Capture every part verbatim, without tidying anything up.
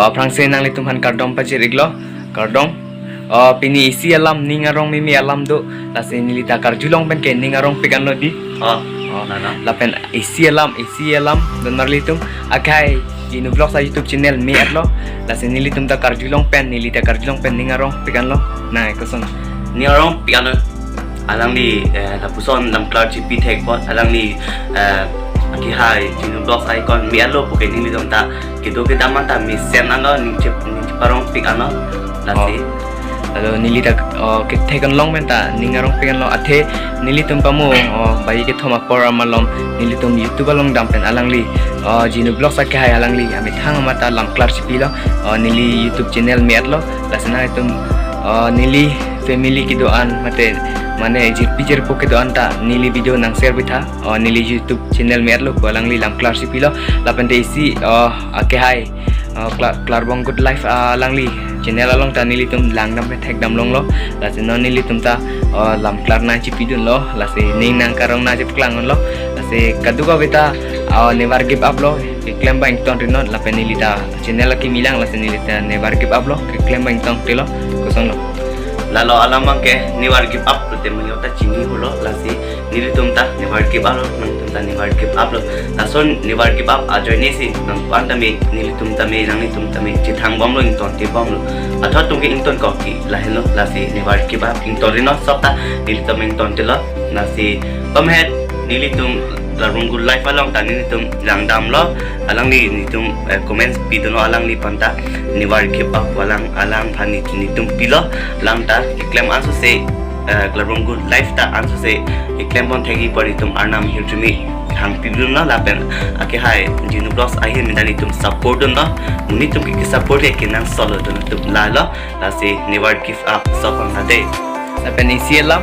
Aphrangsi nanglitum aphan kardom pajir-iklo, kardom. O, pini isi alam ning arong meme alam do, lasi neli ta karjulong pen ke ning arong pik anlo di. Oh, oh, nana. Lapen isi alam, isi alam, don marlitum, akhai Jinu Vlogs a-YouTube channel me-etlo, lasi nelitum ta karjulong pen, neli ta karjulong pen ning arong pik anlo, nang koson. Ning arong pik anlo, alangli, eh, lapuson lam klar chipi thek apot, alangli, eh, akehai Jinu Vlogs a-account me-etlo puke nelitum ta kedo kedam anta mesen anlo, ning chip, ning chiparong pik anlo, lasi. Oh. Alo neli ta, oh, kethek anlong pen ta ning arong pik anlo, athe nelitum pamo, oh, bai kethom apor amalom nelitum YouTube along dam pen alangli, oh, Jinu Vlogs akehai alangli amethang amat ta lam klar chipilo, oh, neli YouTube channel me-etlo, lasi nanglitum, oh, neli family kedo-an mate mane jirpi jirpo kedo-an ta neli video nang share pitha, oh, neli YouTube channel me-etlo pu alangli lam klar chipilo, lapen te isi, oh, akehai, oh, Kla-, Klarbong Good Life, ah, alangli channel along ta nelitum langdam pen thekdam longlo, lasi non nelitum ta, oh, lam klar nang chipidunlo, lasi ning nang karong nang chipaklang dunlo, lasi kadokave ta, oh, never give up lo, keklem abang ingtonri non, lapen neli ta channel akimi lang, lasi neli ta never give up lo, keklem abang ingtongtelo, kosonlo. Lalo alam abang ke never give up lo te mangyo ta chini hulo, lasi nelitum ta never give up lo, nangtum ta never give up lo. Lason never give up ajoine si nangtum tame, nelitum tame, nanglitum tame chethang bomlo, ingtonte bomlo. Athot atum ke ingtonkok ke lahenlo, lasi never give up, ingtonri non sob ta nelitum ingtontelo. Lasi pamhet nelitum Klarbong Good Life along ta nelitum langdamlo, alangli nelitum, eh, comments pidunlo, alangli aphan ta never give up alang, alangphan nelitum pilo, alang ta keklem ansose, eh, Klarbong Good Life ta ansose keklem pon thekji apot nelitum arnam ahirjume hangpidunlo, lapen akehai Jinu Vlogs ahirjume ta nelitum support dunlo, nelitum ke, ke support ke kenangsot lo, dun tup lalo, lasi never give up, sob ang ade. Lapen isi alam,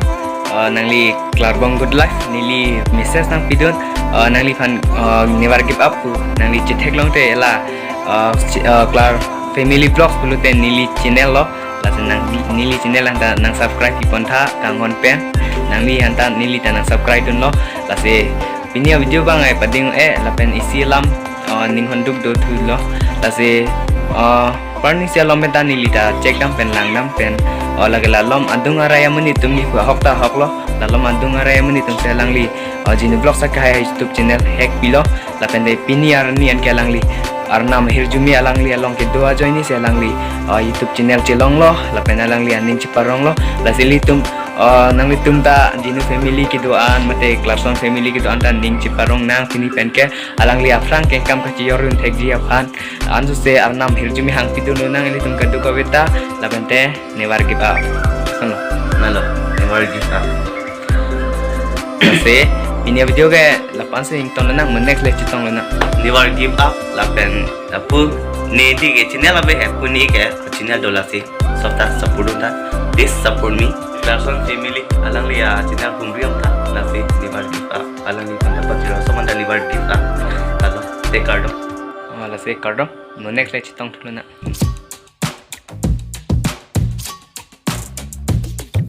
eh, nangli Klarbong Good Life, neli message nangpidun, eh, nangliphan, eh, never give up pu, nangli chetheklong te ela, eh, ch-, eh, Klar Family Vlogs pulote neli channel lo, lasi nang, neli channel anta nang subscribe pipontha kanghon pen, nangli anta neli ta nang subscribe dunlo, lasi pini a-video abang ai pading e, lapen isi alam, oh, ninghon duk do thulo, lasi, oh, parning si alom pen ta neli ta chekdam pen langdam pen, oh, lake lalom adung arai amonit atum ni pu ahok ta ahoklo, lalom adung arai amonit atum si alangli, oh, Jinu Vlogs akehai YouTube channel hack pilo, lapen te pini arni an ke alangli arnam ahirjume alangli along kedo ajoine si alangli, oh, YouTube channel chelonglo, lapen alangli aning cheparonglo, lasi ilitum, oh, nanglitum ta Jinu family kedo-an mate Klarson family kedo-an ta ning cheparong nang pini pen ke, alangli aphrang kengkam kachijor dun thekji aphan, ansose arnam ahirjume hangpidun lonang ilitum kadokave ta, lapen te never give up. Koson lo? Nalo, never give up. Lasi pini a-video ke lapu-an si ington lonang, mo next le chetong lonang. Never give up, lapen lapu ne di ke channel abe he, pu ne ke channel do, lasi sob ta support dun ta. Please support me. Klarson family, alangli a-channel humri am ta, lasi never give up. Alangli aphan ta pajirlo, sob anta never give up. Lalo, te kardom. Oh, lasi kardom. Mo next le chetong thu lonang.